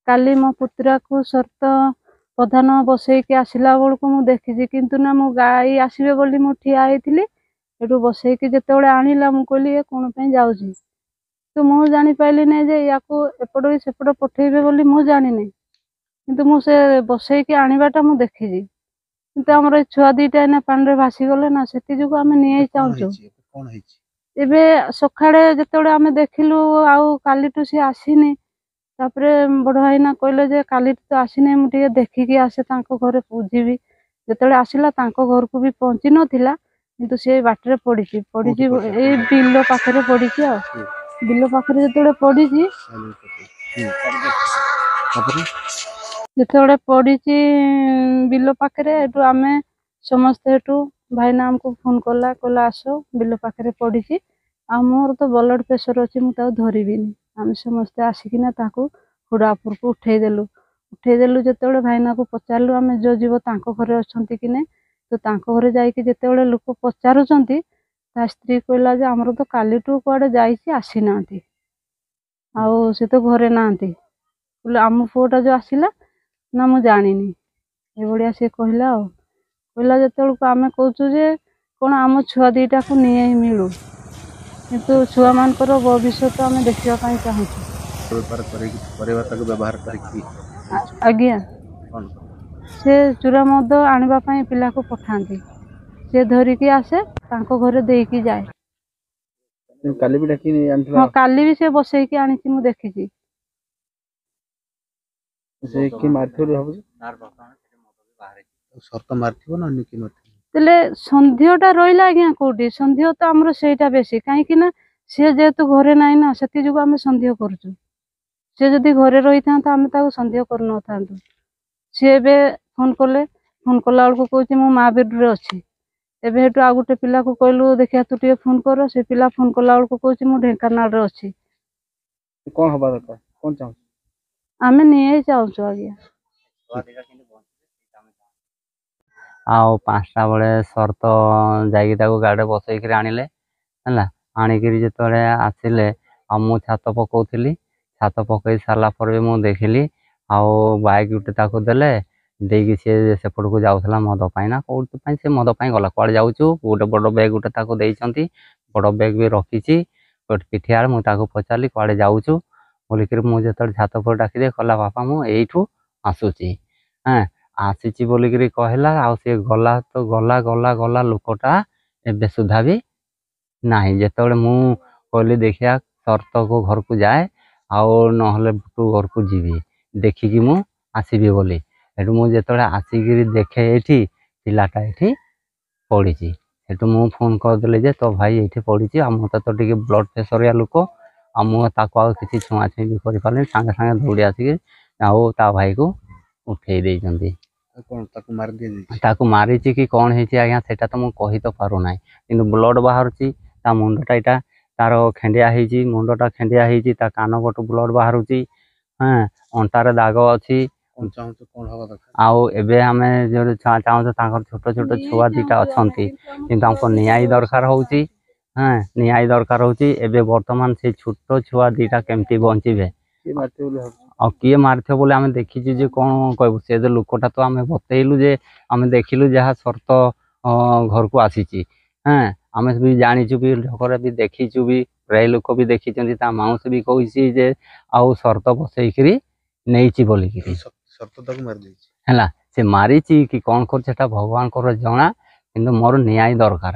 କାଲି ମୋ ପୁତୁରାକୁ ସର୍ତ୍ତ ପ୍ରଧାନ ବସେଇକି ଆସିଲା ବେଳକୁ ମୁଁ ଦେଖିଛି, କିନ୍ତୁ ନା ମୁଁ ଗାଈ ଆସିବେ ବୋଲି ମୁଁ ଠିଆ ହେଇଥିଲି। ଏଠୁ ବସେଇକି ଯେତେବେଳେ ଆଣିଲା, ମୁଁ କହିଲି ଏ କ'ଣ ପାଇଁ ଯାଉଛି? ତ ମୁଁ ଜାଣିପାରିଲି ନାହିଁ ଯେ ୟାକୁ ଏପଟ କି ସେପଟ ପଠେଇବେ ବୋଲି, ମୁଁ ଜାଣିନି। କିନ୍ତୁ ମୁଁ ସେ ବସେଇକି ଆଣିବାଟା ମୁଁ ଦେଖିଛି। କିନ୍ତୁ ଆମର ଏ ଛୁଆ ଦୁଇଟା ଏଇନା ପାଣିରେ ଭାସିଗଲେ ନା, ସେଥି ଯୋଗୁଁ ଆମେ ନିଆଇ ଚାହୁଁଛୁ। କ'ଣ ହେଇଛି ଏବେ? ସକାଳେ ଯେତେବେଳେ ଆମେ ଦେଖିଲୁ ଆଉ କାଲିଠୁ ସିଏ ଆସିନି। ତାପରେ ବଡ଼ ଭାଇନା କହିଲେ ଯେ କାଲିଠୁ ତ ଆସିନି, ମୁଁ ଟିକେ ଦେଖିକି ଆସେ, ତାଙ୍କ ଘରେ ବୁଝିବି। ଯେତେବେଳେ ଆସିଲା, ତାଙ୍କ ଘରକୁ ବି ପହଞ୍ଚି ନଥିଲା, କିନ୍ତୁ ସେ ବାଟରେ ପଡ଼ିଛି। ପଡ଼ିଛି ଏଇ ବିଲ ପାଖରେ ପଡ଼ିଛି। ଆଉ ବିଲ ପାଖରେ ଯେତେବେଳେ ପଡ଼ିଛି, ଯେତେବେଳେ ପଡ଼ିଛି ବିଲ ପାଖରେ, ଏଠୁ ଆମେ ସମସ୍ତେ, ଏଠୁ ଭାଇନା ଆମକୁ ଫୋନ୍ କଲା, କହିଲା ଆସ, ବିଲ ପାଖରେ ପଡ଼ିଛି। ଆଉ ମୋର ତ ବ୍ଲଡ଼ ପ୍ରେସର ଅଛି, ମୁଁ ତାକୁ ଧରିବିନି। ଆମେ ସମସ୍ତେ ଆସିକିନା ତାକୁ ହୁଡ଼ା ଉପରକୁ ଉଠେଇଦେଲୁ। ଉଠେଇଦେଲୁ ଯେତେବେଳେ, ଭାଇନାକୁ ପଚାରିଲୁ ଆମେ, ଯେଉଁ ଯିବ ତାଙ୍କ ଘରେ ଅଛନ୍ତି କି ନାହିଁ। ତ ତାଙ୍କ ଘରେ ଯାଇକି ଯେତେବେଳେ ଲୋକ ପଚାରୁଛନ୍ତି, ତା ସ୍ତ୍ରୀ କହିଲା ଯେ ଆମର ତ କାଲିଠୁ କୁଆଡ଼େ ଯାଇଛି, ଆସିନାହାନ୍ତି, ଆଉ ସେ ତ ଘରେ ନାହାନ୍ତି। କହିଲେ ଆମ ପୁଅଟା ଯେଉଁ ଆସିଲା ନା, ମୁଁ ଜାଣିନି, ଏଭଳିଆ ସେ କହିଲା। ଆଉ କହିଲା ଯେତେବେଳକୁ ଆମେ କହୁଛୁ ଯେ କ'ଣ ଆମ ଛୁଆ ଦୁଇଟାକୁ ନିଆଇ ମିଳୁ, କିନ୍ତୁ ଛୁଆମାନଙ୍କର ଭବିଷ୍ୟତ ଆମେ ଦେଖିବା ପାଇଁ ଚାହୁଁଛୁ। ବେପାର କରିକି ପରିବାର ତାକୁ ବ୍ୟବହାର କରିକି? ଆଜ୍ଞା, ସେ ଚୁରା ମଦ ଆଣିବା ପାଇଁ ପିଲାକୁ ପଠାନ୍ତି, ସେ ଧରିକି ଆସେ, ତାଙ୍କ ଘରେ ଦେଇକି ଯାଏ। କାଲି ବି ଡାକି ଆଣିଥିଲା? ହଁ, କାଲି ବି ସେ ବସେଇକି ଆଣିଛି, ମୁଁ ଦେଖିଛି। ସେ କିଏ ମାରିଥିବ ବୋଲି ଭାବୁଛି? ସର୍ତ୍ତ ମାରିଥିବ ନା ଅନ୍ୟ କିଏ ମାରିଥିବ? ହେଲେ ସନ୍ଦେହଟା ରହିଲା ଆଜ୍ଞା କୋଉଠି? ସନ୍ଦେହ ତ ଆମର ସେଇଟା ବେଶୀ, କାହିଁକି ନା ସିଏ ଯେହେତୁ ଘରେ ନାହିଁ ନା, ସେଥି ଯୋଗୁଁ ଆମେ ସନ୍ଦେହ କରୁଛୁ। ସେ ଯଦି ଘରେ ରହିଥାନ୍ତା, ଆମେ ତାକୁ ସନ୍ଦେହ କରୁନଥାନ୍ତୁ। ସିଏ ଏବେ ଫୋନ୍ କଲେ, ଫୋନ୍ କଲା ବେଳକୁ କହୁଛି ମୁଁ ମହାବୀରରେ ଅଛି। ଏବେ ସେଠୁ ଆଉ ଗୋଟେ ପିଲାକୁ କହିଲୁ, ଦେଖିବା ତୁ ଟିକେ ଫୋନ୍ କର। ସେ ପିଲା ଫୋନ୍ କଲା ବେଳକୁ କହୁଛି ମୁଁ ଢେଙ୍କାନାଳରେ ଅଛି। କ'ଣ ହବା ଦରକାର, କ'ଣ ଚାହୁଁଛୁ? ଆମେ ନିଆଇ ଚାହୁଁଛୁ ଆଜ୍ଞା। ଆଉ 5ଟା ବେଳେ ସର୍ତ୍ତ ଯାଇକି ତାକୁ ଗାଡ଼ିରେ ବସେଇକିରି ଆଣିଲେ। ହେଲା, ଆଣିକିରି ଯେତେବେଳେ ଆସିଲେ, ଆଉ ମୁଁ ଛାତ ପକାଉଥିଲି। ଛାତ ପକାଇ ସାରିଲା ପରେ ବି ମୁଁ ଦେଖିଲି, ଆଉ ବାଇକ୍ ଗୋଟେ ତାକୁ ଦେଲେ, ଦେଇକି ସିଏ ସେପଟକୁ ଯାଉଥିଲା ମଦ ପାଇଁ ନା କେଉଁଥି ପାଇଁ, ସେ ମଦ ପାଇଁ ଗଲା। କୁଆଡ଼େ ଯାଉଛୁ? ଗୋଟେ ବଡ଼ ବ୍ୟାଗ୍ ଗୋଟେ ତାକୁ ଦେଇଛନ୍ତି, ବଡ଼ ବ୍ୟାଗ୍ ବି ରଖିଛି ଗୋଟେ ପିଠିଆଡ଼େ। ମୁଁ ତାକୁ ପଚାରିଲି କୁଆଡ଼େ ଯାଉଛୁ ବୋଲିକିରି। ମୁଁ ଯେତେବେଳେ ଛାତ ଉପରେ ଡାକିଦିଏ, କହିଲା ବାପା ମୁଁ ଏଇଠୁ ଆସୁଛି। ହେଁ, ଆସିଛି ବୋଲିକିରି କହିଲା। ଆଉ ସିଏ ଗଲା ତ ଗଲା ଗଲା ଗଲା, ଲୋକଟା ଏବେ ସୁଦ୍ଧା ବି ନାହିଁ। ଯେତେବେଳେ ମୁଁ କହିଲି ଦେଖିବା ସର୍ତ୍ତକୁ ଘରକୁ ଯାଏ, ଆଉ ନହେଲେ ତୁ ଘରକୁ ଯିବି, ଦେଖିକି ମୁଁ ଆସିବି ବୋଲି। ସେଠୁ ମୁଁ ଯେତେବେଳେ ଆସିକିରି ଦେଖେ, ଏଇଠି ପିଲାଟା ଏଇଠି ପଡ଼ିଛି। ସେଠୁ ମୁଁ ଫୋନ୍ କରିଦେଲି ଯେ ତୋ ଭାଇ ଏଇଠି ପଡ଼ିଛି। ଆଉ ମୋତେ ତ ଟିକେ ବ୍ଲଡ଼ ପ୍ରେସରିଆ ଲୋକ, ଆଉ ମୁଁ ତାକୁ ଆଉ କିଛି ଛୁଆଁ ଛୁଇଁ ବି କରିପାରିଲିନି। ସାଙ୍ଗେ ସାଙ୍ଗେ ଦୌଡ଼ି ଆସିକି ଆଉ ତା ଭାଇକୁ ଉଠେଇ ଦେଇଛନ୍ତି। କ'ଣ ତାକୁ ମାରି ଦିଆଯାଇଛି? ତାକୁ ମାରିଛି କି କ'ଣ ହେଇଛି ଆଜ୍ଞା, ସେଇଟା ତ ମୁଁ କହି ତ ପାରୁନାହିଁ। କିନ୍ତୁ ବ୍ଲଡ଼ ବାହାରୁଛି, ତା ମୁଣ୍ଡଟା ଏଇଟା ତାର ଖେଣ୍ଡିଆ ହେଇଛି, ମୁଣ୍ଡଟା ଖେଣ୍ଡିଆ ହେଇଛି, ତା କାନ ପଟୁ ବ୍ଲଡ଼ ବାହାରୁଛି। ହଁ, ଅଣ୍ଟାରେ ଦାଗ ଅଛି। କ'ଣ ଚାହୁଁଛୁ, କ'ଣ ହବା ଦରକାର? ଆଉ ଏବେ ଆମେ ଯେଉଁ ଚାହୁଁଛୁ, ତାଙ୍କର ଛୋଟ ଛୋଟ ଛୁଆ ଦୁଇଟା ଅଛନ୍ତି, କିନ୍ତୁ ଆମକୁ ନ୍ୟାୟ ଦରକାର ହେଉଛି। ହଁ, ନ୍ୟାୟ ଦରକାର ହେଉଛି। ଏବେ ବର୍ତ୍ତମାନ ସେଇ ଛୋଟ ଛୁଆ ଦୁଇଟା କେମିତି ବଞ୍ଚିବେ? କିଏ ମାରିଥିବ ବୋଲି ଭାବୁଛୁ? ଆଉ କିଏ ମାରିଥିବ ବୋଲି ଆମେ ଦେଖିଛୁ ଯେ କ'ଣ କହିବୁ? ସେ ଯେ ଲୋକଟା ତ ଆମେ ବତେଇଲୁ ଯେ ଆମେ ଦେଖିଲୁ ଯାହା ସର୍ତ୍ତ ଘରକୁ ଆସିଛି। ହଁ, ଆମେ ବି ଜାଣିଛୁ ବି, ଢକରେ ବି ଦେଖିଛୁ ବି, ପ୍ରାୟ ଲୋକ ବି ଦେଖିଛନ୍ତି। ତା ମାଉସୀ ବି କହୁଛି ଯେ ଆଉ ସର୍ତ୍ତ ବସେଇକିରି ନେଇଛି ବୋଲିକିରି। ସର୍ତ୍ତ ତାକୁ ମାରିଦେଇଛି? ହେଲା, ସେ ମାରିଛି କି କ'ଣ କରୁଛି ସେଟା ଭଗବାନଙ୍କର ଜଣା, କିନ୍ତୁ ମୋର ନ୍ୟାୟ ଦରକାର।